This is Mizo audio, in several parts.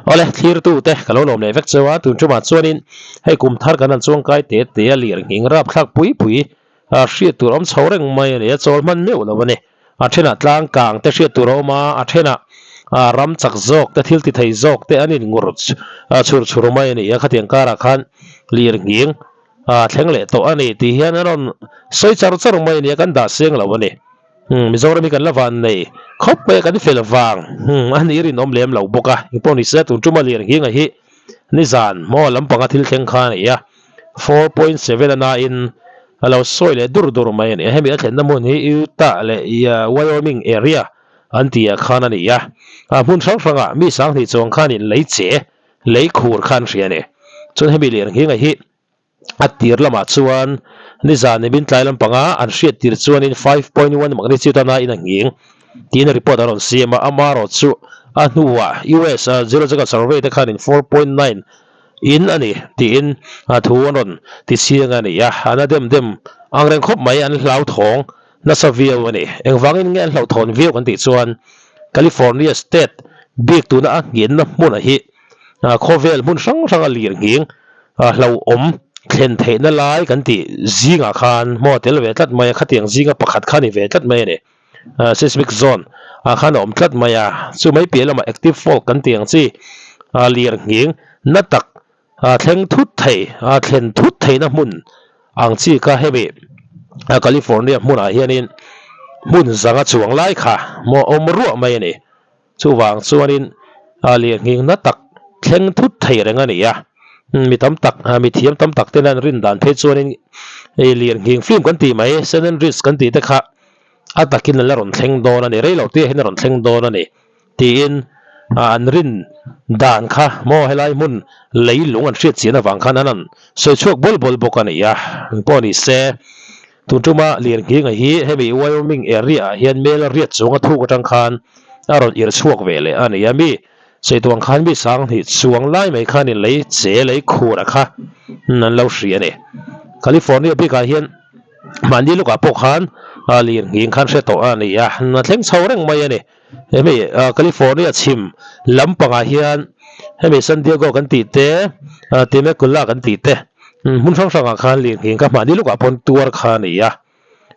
Awle, thlirtute ka lo lawm leh vek cheu a, tun tumah chuanin hei kum thar kan han chuangkai te te a lir nghing rapthlak pui pui a hriat tur awm chho reng mai a ni a, chawl hman meuh lo a ni. A thenah tlang kang te hriat tur a awm a, a thenah ram chak zawk te thil ti thei zawk te an inngur chhur chhur mai a ni a, khatiang karah khan lir nghing thleng leh tawh a ni tih hian an rawn sawi char char mai a ni a, kan dah seng lo a ni. Umm Mizoram hi kan la van nei khawp mai a kan fel vang umm a ni rinawm lem lo bawk a engpawh ni se tun tuma lian nghing a hi nizan maw lampanga thil thleng kha a ni a 4.7 a nain a lo sawi leh dur dur mai a ni a hemi a thlenna hmun hi Utah leh Wyoming area an tih ah khan a ni a hmun hrang hrangah mi sanghnih chuang khanin lei che lei khur kha an hria a ni chuan hemi lian nghing a hi A tir lamah chuan nizan ni min tlai lampanga an hriat tir chuanin 5.1 magnitude a nain a nghing tiin report an rawn siam a, amarawh chu a hnuah US Geological Survey te khanin 4.9 in a ni tiin thu an rawn ti chiang a ni a, an a dem dem angreng khawp mai an hlauthawng nasa viau a ni. Engvangin nge an hlauhthawn viau kan tih chuan California state bik tuna a nghenna hmunah hi khawvel hmun hrang hranga lir nghing hlauhawm thlen theihna lai kan tih zingah khan maw tel ve tlat mai a, khatiang zinga pakhat kha ni ve tlat mai a ni. Seismic zone ah khan a awm tlat mai a, chu mai piah lamah active fault kan tih ang chi lir nghing na tak thleng thut thei thlen thut theihna hmun ang chi kha hemi California hmunah hianin hmun zanga chuang lai kha maw awm ruah mai a ni. Chuvang chuanin lirnghing na tak thleng thut thei reng a ni a, mi tam tak, mi thiam tam tak ten an rin dan phei chuanin lirnghing film kan tih mai, San Andreas kan tih te kha a takin an la rawn thleng dawn a ni, rei lo te hian a rawn thleng dawn a ni tiin an rin dan kha maw helai hmun leilung an hriat chian avang khan an han sawi chhuak bawl bawl bawk a ni a, engpawh ni se. Tun tuma Lirnghinga hi hemi Wyoming area ah hian mel riat chuang a thuk atang khan a rawn irh chhuak ve leh a ni a, mi saituang khan mi sanghnih chuang lai mai khanin lei che lei khur a kha an lo hria a ni. California bikah hian mahni lukah pawh khan Lirnghing khan hre tawh a ni a, a thleng chho reng mai a ni. Hemi California chhim lampangah hian hemi San Diego kan tih te, Temecula kan tih te hmun hrang hrangah khan lirnghing kha mahni lukah pawn tuar kha a ni a.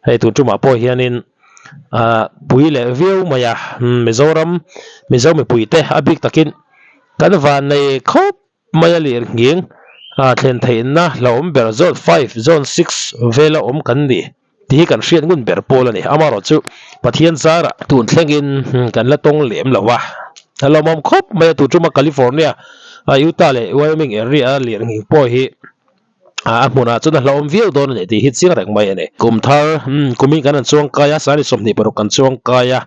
Hei tun tumah pawh hianin pui leh viau mai a, Mizoram Mizo mipuite a bik takin kan vannei khawp mai a lirnghing thlen theihna hlauhawm ber zone 5, zone 6 vela awm kan ni. Tih hi kan hriat ngun ber pawl a ni. Amaherawh chu Pathian zarah tun thlengin kan la tawng lem lo a. A lawmawm khawp mai a, tun tuma California, Utah leh Wyoming area a lirnghing pawh hi a hmunah chuan a hlauhawm viau dawn a ni tih hi chiang reng mai a ni. Kum thar kumin kan han chuang kai a, sani 26 kan chuang kai a,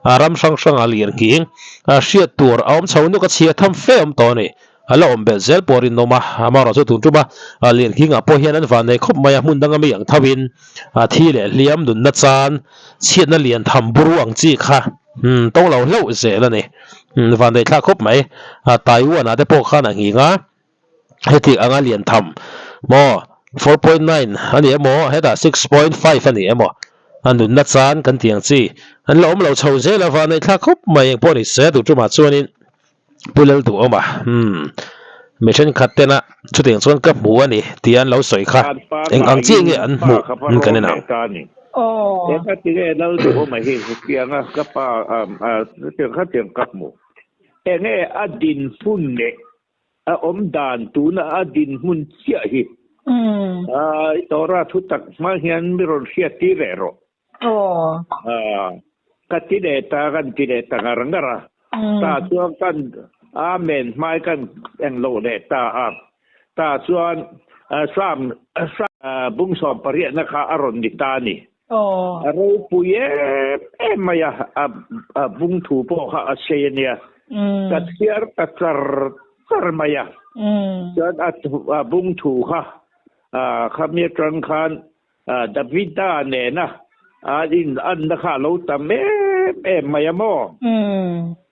ram hrang hranga lirnghing hriat tur a awm chho nuk a chhia tham fe awm tawh a ni. A la awm belh zel pawh rinawm a, amaherawh chu tun tuma lirnghingah pawh hian an van nei khawp mai a, hmun danga mi ang tho in thi leh hliam nunna chan chhiatna lian tham buru ang chi kha to lo hlauh zel a ni. Van nei thlak khawp mai. Taiwan ah te pawh khan a nghing a, heti anga lian tham maw 4.9 a ni emaw hetah 6.5 a ni emaw a nunna chan kan tih ang chi an la awm lo chho zel a, van nei thlak khawp mai engpawh ni se tun tumah chuanin Pu Lalduhawma, Umm, mi thenkhat tena chutiang chuan ka hmu a ni tih an lo sawi kha, eng ang chiah nge an hmuh kan en ang. Engati nge Lalduhawma hi hetianga ka pa hetiang khatiang ka hmu? Enge a dinhmun leh a awmdan tuna a dinhmun chiah hi? I Torah thutak hma hian mi rawn hriattir reh rawh. Ka ti leh ta, kan ti leh ta ngar ngar a. Ta chuan kan Amen hmai kan eng loh leh ta a. Ta chuan Sam bung 18na kha a rawn ni ta a ni. A ropui em em mai a, a bung thu pawh kha a sei a nia. Ka chhiar ta char char mai a. Chuan a bung thu kha khami atang khan Davida nena a in anna kha a lo tam em em mai a maw?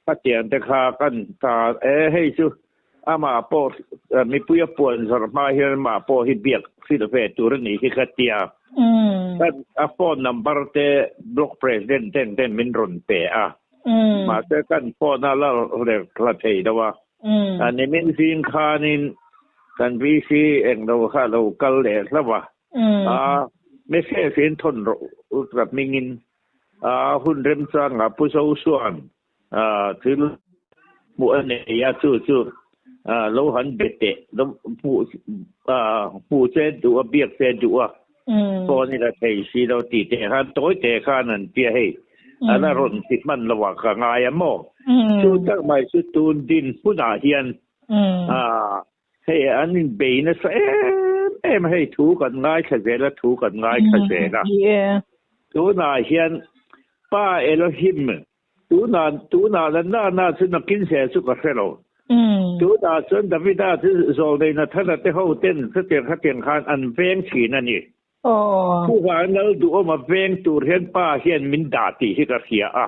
Pathian te kha kan ta e, hei chu amah pawh mipui a puan zawrh hma hian amah pawh hi biak hrilh ve tur a nih hi ka tia. Kan a phone number te block president ten ten min rawn pe a. Mahse kan phone a la rek hla thei lo a. Nimin zing khanin kan VC englo kha a lo kal leh hlauh a, message in thawn rawh u ka hmingin hun remchangah Pu Zosuan thil hmuh a nei a, chu chu lo han be teh, lo hmuh hmuh che duh a, biak che duh a, phone in a thei si lo tih te khan tawi te khan an tia hei, a la rawn ti hman lo ah ka ngai a maw? Chu tak mai chu tun din hmunah hian hei an inbei nasa em em a, hei thu kan ngaithla zel a, thu kan ngaithla zel a, tunah hian Pa Elohim Tunah, tunah la na na chu nakin zel chu ka hre lo. Tunah chuan Davida chu zawlnei Nathana te ho ten chutiang khatiang khan an veng thin a ni. Chuvangin Lal Duhawma veng tur hian Pa hian min dah tih hi ka hria a.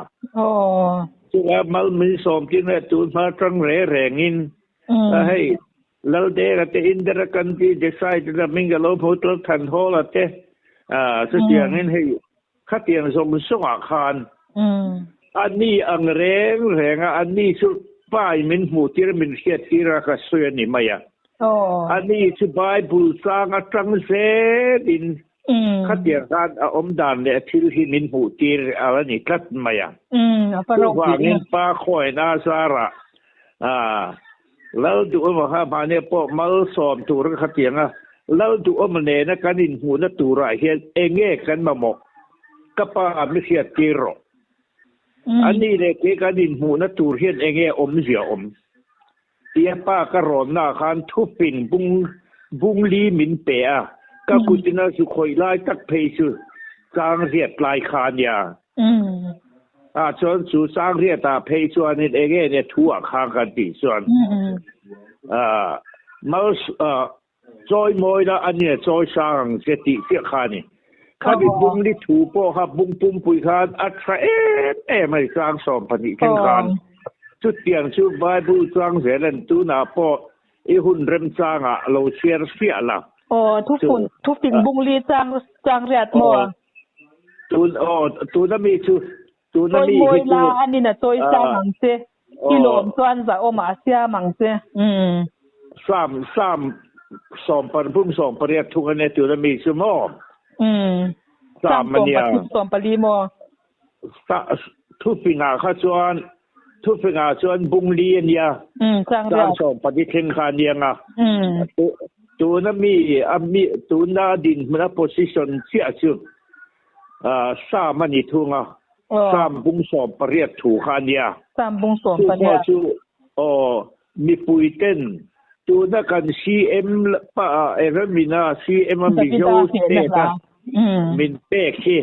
Chuvang mal min sawm tin leh tun hma tang re rengin hei Laldenga te Indira Gandhi Desai te hming ka lo hmu tlal Thanhawla te chutiangin hei Khatiang zawng zawngah khan a ni ang reng reng a, a ni chu pai min hmuh tir min hriat tir a ka sawi a ni mai a. A ni chu Bible chang atang zelin khatiang khan a awm dan leh a thil hi min hmuh tir a la ni tlat mai a. Chuvangin Pa Khawiin a zarah Lal Duhawma kha mahni pawh malsawm tur ka khatiang a, Lal Duhawma nena kan inhmuhna turah hian enge kan mamawh? Ka pa mi hriat tir rawh. A ni leh kei kan inhmuhna tur hian enge awmzia awm? Tia pa ka rawnna khan thupin bung bungli min pe a, ka kutina zu khawih lai tak phei chu chang riat lai kha a nia. Ah chuan chu Sangriat ah phei chuanin eng nge nia thu ah khang kan tih chuan ah mal ah chawi mawi la a nia chawi sang ang che tih chiah kha a ni. Khami bung ni thu pawh kha bung pumpui khan a tha em em a ni 12 thleng khan. Chutiang chu Bible chuang zel a ni tunah pawh i hun remchangah lo chhiar fiah la. Aw thufun thufing bung li chang changriat maw? Tun aw tuna mi chu tuna mi hi chu la anin a chawi sang ang che i lawm chuan za awm ah a siam ang che umm sam sam sawm par bum sawm pariat thung ania tuna mi chu maw umm sam ania 14 maw thufingah kha chuan thufingah chuan bung li ania chang sawm pali thleng kha ania nga tuna mi a mi tuna dinhmun a position chiah chu sam a ni thung a sam bung 18 thu kha ania sam bung 18 chu aw mipui ten tuna kan CM pa Eremina CM a Mizo state a min pek hi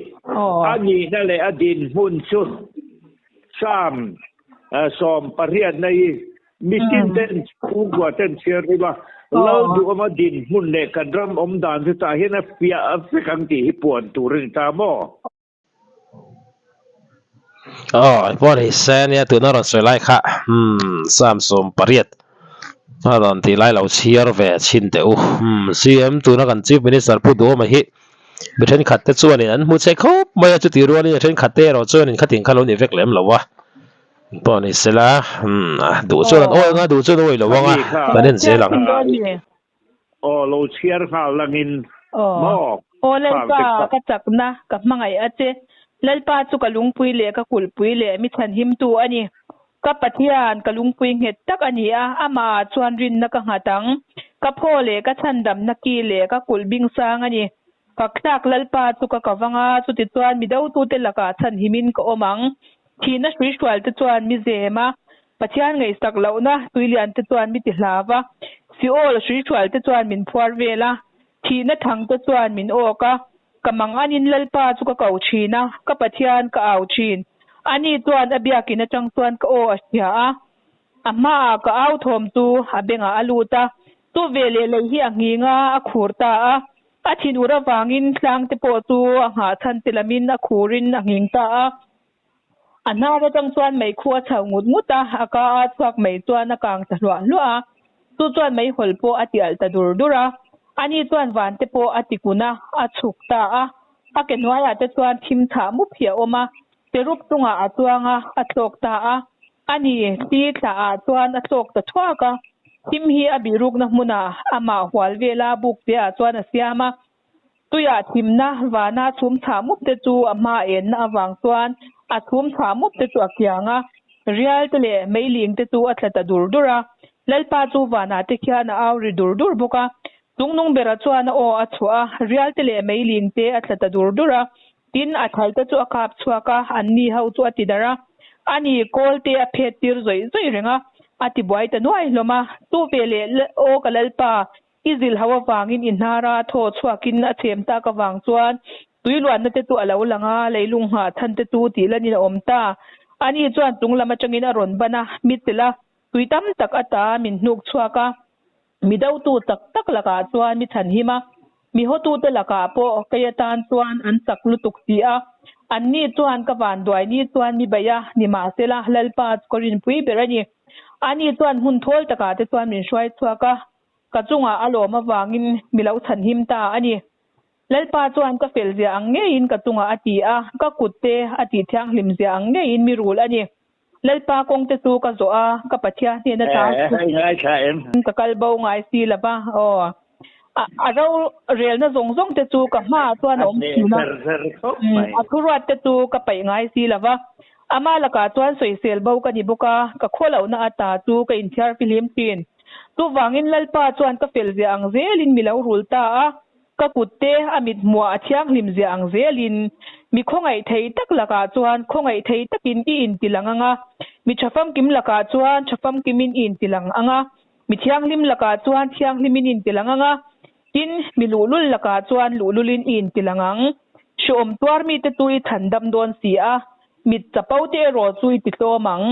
a nihna leh a dinhmun chu Sam 18 na hi mitin ten chhungkua ten chhiar ila Lal Duhawma dinhmun leh kan ram awm dan chu tah hian a fiah vek ang tih hi puan tur a ni ta maw? Aw pawh ni se nia tuna rawn sawi lai kha umm Sam 18 a rawn tih lai lo chhiar ve chhin teh u umm CM tuna kan Chief Minister Pu Duhawma hi Mi thenkhat te chuanin an hmu che khawp mai a, chutih rualin a thenkhat te erawh chuanin khatin kha lo ni vek lem lo a, pawh ni sela umm duh chuan an awi anga duh chuan awi lo anga kan en zel ang. Aw lo chhiar nghal langin maw Aw Lalpa ka chakna ka hmangaih a che, Lalpa chu ka lungpui leh ka kulhpui leh mi chhanhimtu a ni. Ka Pathian, ka lungpui nghet tak a ni a, amah chuan rinna ka nghat ang. Ka phaw leh ka chhandamna ki leh ka kulh bing sang a ni. Fakthlak Lalpa chu ka kavang a, chutichuan mi dotute lakah chhanhimin ka awm ang. Thihna hruihrualte chuan mi zem a, Pathian ngaihsak lohna tuiliante chuan mi ti hlau a, Seol hruihrualte chuan min phuar vel a, thihna thangte chuan min awk a. Ka mang anin Lalpa chu ka ko thin a, ka Pathian ka au thin. Ani chuan a biakin atang chuan ka aw a hria a, a hmaah ka au thawm chu a bengah a lut a. Chu veleh lei hi a nghing a, a khur ta a. A thinur avangin tlang te pawh chu a nghah chhan te lamin a khurin a nghing ta a. A hnar atang chuan meikhu a chho ngut ngut a, a ka a chhuak mai chuan a kang ta hluah hluah a, chu chuan meihawl pawh a ti alh ta dur dur a. Ani chuan van te pawh a ti kun a, a chhuk ta a. A ke hnuaiah te chuan thim chhah mup hi a awm a, cherub chungah a chuang a, a thlawk ta a. Ani, thli thla ah chuan a tlawk ta thuak a, thim hi a bihrukna hmunah amah hual vela buk te ah chuan a siam a. Tuiah thimna vana chhum chhah mup te chu a hma enna avang chuan a chhum chhah mup te chu a kiang a, rial te leh meiling te chu a tla ta dur dur a. Lalpa chu vanah te khian a au ri dur dur bawk a. Chungnung bera chuan a aw a chhuah a, rial te leh meiling te a tla ta dur dur a. Tin, a thal te chu a kap chhuak a, an ni ho chu a ti darh a. Ani kawl te a phet tir zawih zawih reng a, a ti buai ta nuai hlawm a. Chu veleh aw ka Lalpa, I zilh ho avangin i hnara thaw chhuakin a chhem tak avang chuan tui luanna te chu a lo lang a, leilung nghah chhan te chu tih lanin a awm ta. Ani chuan chung lam atangin a rawn ban a, mi chilh a, tui tam tak ata min hnuk chhuak a. Mi dotu tak tak lakah chuan mi chhanhim a, mi hawtute lakah pawh kei atan chuan an chak lutuk si a. Anni chuan ka vanduai ni chuan mi beih a, nimahsela Lalpa chu ka rinpui ber a ni. Ani chuan hmun thawl takah te chuan min hruai chhuak a, Ka chungah a lawm avangin mi lo chhanhim ta a ni. Lalpa chuan ka fel zia ang ngeiin ka chungah a ti a, ka kut te a tih thianghlim zia ang ngeiin mi rul a ni. Lalpa kawng te chu ka zawh a, ka Pathian hnena ta chu ka kal bo ngai si lo va. Aw, a rorelna zawng zawng te chu ka hmaah chuan a awm thin a, a thuruat te chu ka paih ngai si lo va. Ama lakah chuan sawisel bo ka ni bawk a, ka khawlohna ata chu ka inthiar fihlim thin. Chuvangin Lalpa chuan ka fel zia ang zelin mi lo rul ta a, ka kut te a mit hmuah a thianghlim zia ang zelin mi khawngaih thei tak lakah chuan khawngaih thei takin i intilang ang a, mi tha famkim lakah chuan tha famkimin i intilang ang a, mi thianghlim lakah chuan thianghlimin i intilang ang a, tin, mi luhlul lakah chuan luhlulin i intilang ang. Hrehawm tuar mite chu i chhandam dawn si a, mit chapo te erawh chu i titlawm ang.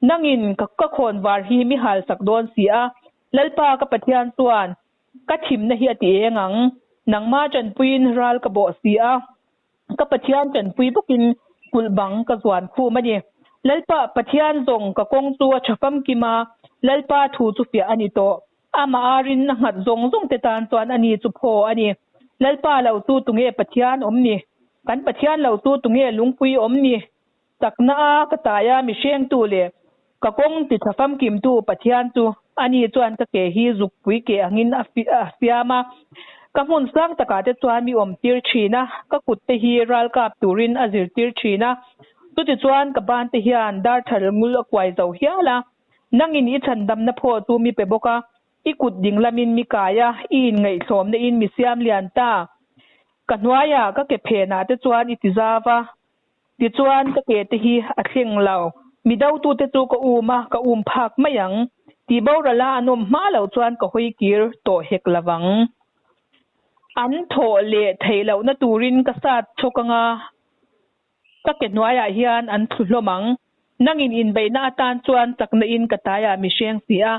Nangin ka ka khawn var hi mi hal sak dawn si a, Lalpa ka Pathian chuan ka thimna hi a ti eng ang. Nangma tanpuiin ral ka bawh si a, ka Pathian tanpui bawkin kulh bang ka zuan khum a ni. Lalpa Pathian zawng ka kawng chu a tha famkim a, Lalpa thu chu fiah a ni tawh. Amah a rinna nghat zawng zawng te tan chuan ani chu phaw a ni. Lalpa lo chu tunge Pathian awm ni? Kan Pathian lo chu tunge lungpui awm ni? Chakna a ka tai a mihrengtu leh ka kawng ti tha famkimtu Pathian chu ani chuan ka ke hi zukpui ke angin a siam a, ka hmun sang takah te chuan mi awm tir thin a, ka kut te hi ral kap turin a zirtir thin a, chutichuan ka ban te hian darthal ngul a kuai zo hial a, nangin i chhandamna phaw chu mi pe bawk a, i kut ding lamin mi kai a, i inngaihtlawmna in mi siam lian ta. Ka hnuaiah ka ke phenah te chuan i ti zau a, Tichuan, ka ke te hi a thleng lo. Mi dotute chu ka um a, ka um phak mai ang. Tih borala an awm hma loh chuan ka hawi kir tawh hek lo vang. An thawh leh theih lohna turin ka sat chhawk ang a, ka ke hnuaiah hian an thlu hlawm ang. Nangin inbeihna atan chuan chakna in ka taiah mi hreng si a,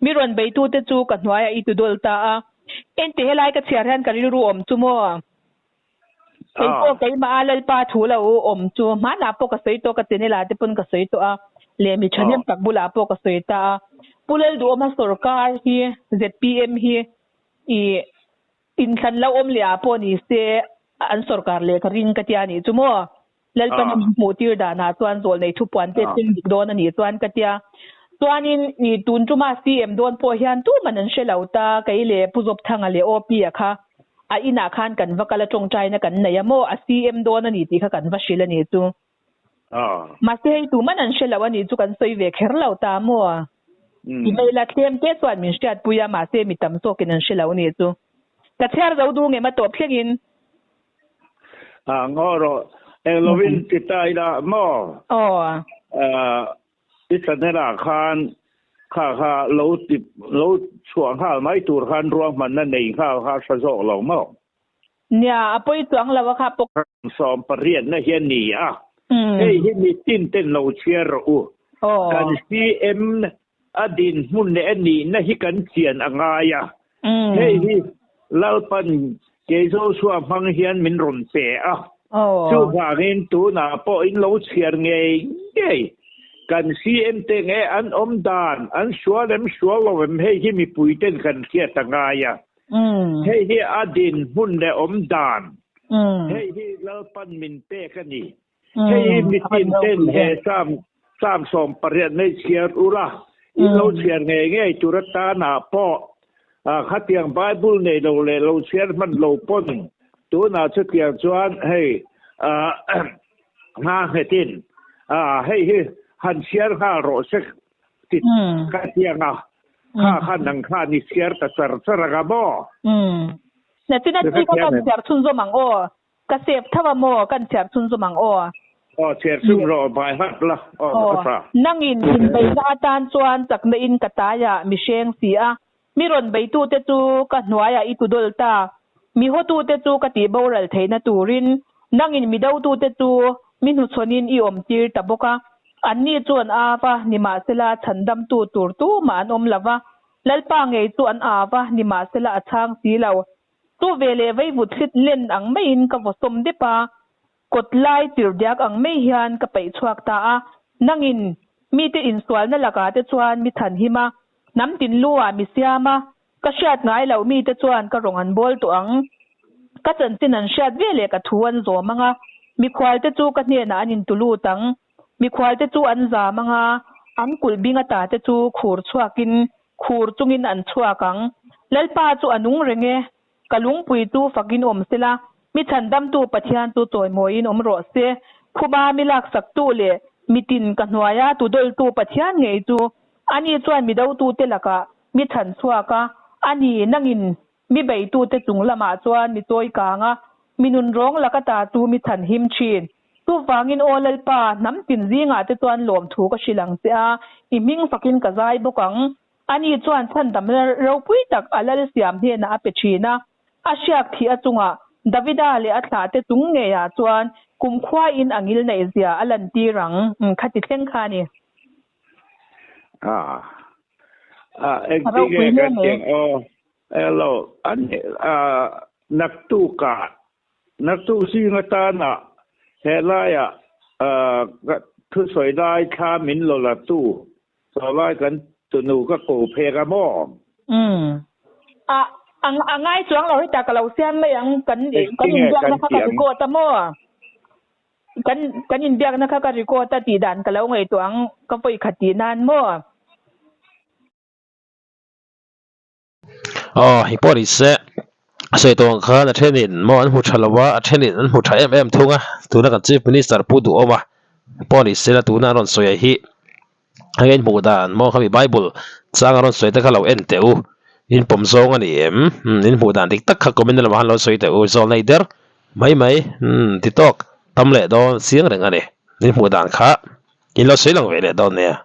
mi rawn beitute chu ka hnuaiah i tudawl ta a. Ente helai ka chhiar hian ka rilru awm chu maw? Kei pawh keimah a Lalpa thu lo awm chu hmanah pawh ka sawi tawh ka channel ah te pawn ka sawi tawh a leh mi thahnem tak bulah pawh ka sawi ta a. Pu Lalduhawma sorkar hi zpm hi ih inthlan lo awm leh ah pawh ni se an sorkar leh ka ring ka tia nih chu maw. Lalpan a min hmuh tir danah chuan zawlnei thupuan te thleng dik dawn a nih chuan ka tia. Chuanin i tun tuma CM dawn pawh hian tuman an hre lo ta, kei leh Pu Zawpthanga leh OP a kha a inah khan kan va kal a tawngtaina kan nei a maw, a CM dawn a ni tih kha kan va hrilh a nih chu. Mahse hei tuman an hre lo a nih chu kan sawi ve kher lo ta maw. I hmel a thlem te chuan min hriatpui a, mahse mi tam zawkin an hre lo a nih chu. Ka chhiar zo du ngem a tawp thlengin. A ngaw rawh eng lovin ti ta ila maw? Aw. I channel ah khan kha kha lo ti lo chhuah nghal mai tur khan ruahmanna nei nghal kha hra zawk lo maw? Nia, a pawi chuang lo a kha pawk. 18 na hi a ni a, hei hi mitin ten lo chhiar rawh u. Kan CM a dinhmun leh a nihna hi kan chian a ngai a, hei hi Lalpan kei Joshua hmang hian min rawn pe a, chuvangin tunah pawh in lo chhiar ngei ngei kan CM te nge an awm dan, an sual em sual lo em hei hi mipui ten kan hriat a ngai a, hei hi a dinhmun leh awm dan, hei hi Lalpan min pek a ni. Hei hi mitin ten he Psalm Psalm 18 mai chhiar ula, in lo chhiar ngei ngei tur atana pawh khatiang Bible nei lo leh lo chhiar hman lo pawn tunah chutiang chuan hei nga nghetin hei hi han chhiar nghal rawh se ti ka tiang a, kha kha nang khan i chhiar ta char char anga maw? Nachin a chi kha kan chhiar chhunzawm ang aw. Ka sep tho a maw? Kan chhiar chhunzawm ang aw. Aw, chhiar chhun rawh, vai hlak la. Aw, ka tha. Nangin inbeihna atan chuan chakna in ka taiah mi hreng si a, mi rawn beitute chu ka hnuaiah i tudawl ta. Mi hawtute chu ka tih boral theihna turin nangin mi dotute chu mi hnuchhawnin i awmtir ta bawk a. Anni chu an av a, nimahsela chhandamtu tur tumah an awm lo va, Lalpa ngei chu an av a, nimahsela a chhang si lo. Chu veleh vaivut hlit len ang maiin ka vaw sawm dep a, kawt lai tir diak ang mai hian ka peih chhuak ta a. Nangin mite insualna lakah te chuan mi chhan him a, hnam tin lu ah mi siam a, ka hriat ngai loh mite chuan ka rawng an bawl tawh ang. Ka chanchin an hriat veleh ka thu an zawm ang a, mikhual te chu ka hnenah an intu lut ang. Mikhual te chu an zam ang a, an kulh bing ata te chu khur chhuakin khur chungin an chhuak ang. Lalpa chu a nung reng e, ka lungpui chu fakin awm sela, mi chhandamtu Pathian chu chawimawiin awm rawh se. Phuba mi laksaktu leh mitin ka hnuaia tudawltu Pathian ngei chu ani chuan mi dotute lakah mi chhan chhuak a, ani nangin Mi beitute chung lamah chuan mi chawi kang a, mi nun rawng laka ta chu mi chhan him thin. Chuvangin Aw Lalpa, hnam tin zingah te chuan lawmthu ka hrilh ang che a, i hming fakin ka zai bawk ang. Ani chuan chhandamna ropui tak a lal siam hnenah a pe thin a, a hriak thih a chungah Davida leh a thlahte chung ngeiah chuan kumkhuain a ngil neih zia a lantir ang. Khati thleng kha a ni. Ah. Ah, engti nge kan tih aw? Hello, an ah naktukah naktuk zing atana helaiah ah thusawi lai thla min lo la tu sawlai kan tunu ka ko phek a maw? Umm. A a ngai chuang lo heta ka lo siam mai ang kan kan inbiakna kha ka record a maw? Kan kan inbiakna kha ka record a tih dan ka lo ngaihtuah ang ka vawi khat tih nan maw? Aw hi pawh ni se a sawi tawh ang khan a thenin maw an hmu tha lo a a thenin an hmu tha em em thung a tuna kan chief minister pu duhawm a pawh ni se la tuna an rawn sawi a hi hei in hmuh dan maw khami bible chang an rawn sawi te kha lo en teh u in pawm zawng a ni em in hmuh dan dik tak kha comment lamah khan lo sawi teh u zawl nei der mai mai ti tawk tam leh dawn chiang reng a ni in hmuh dan kha in lo sawi lang ve leh dawn nia.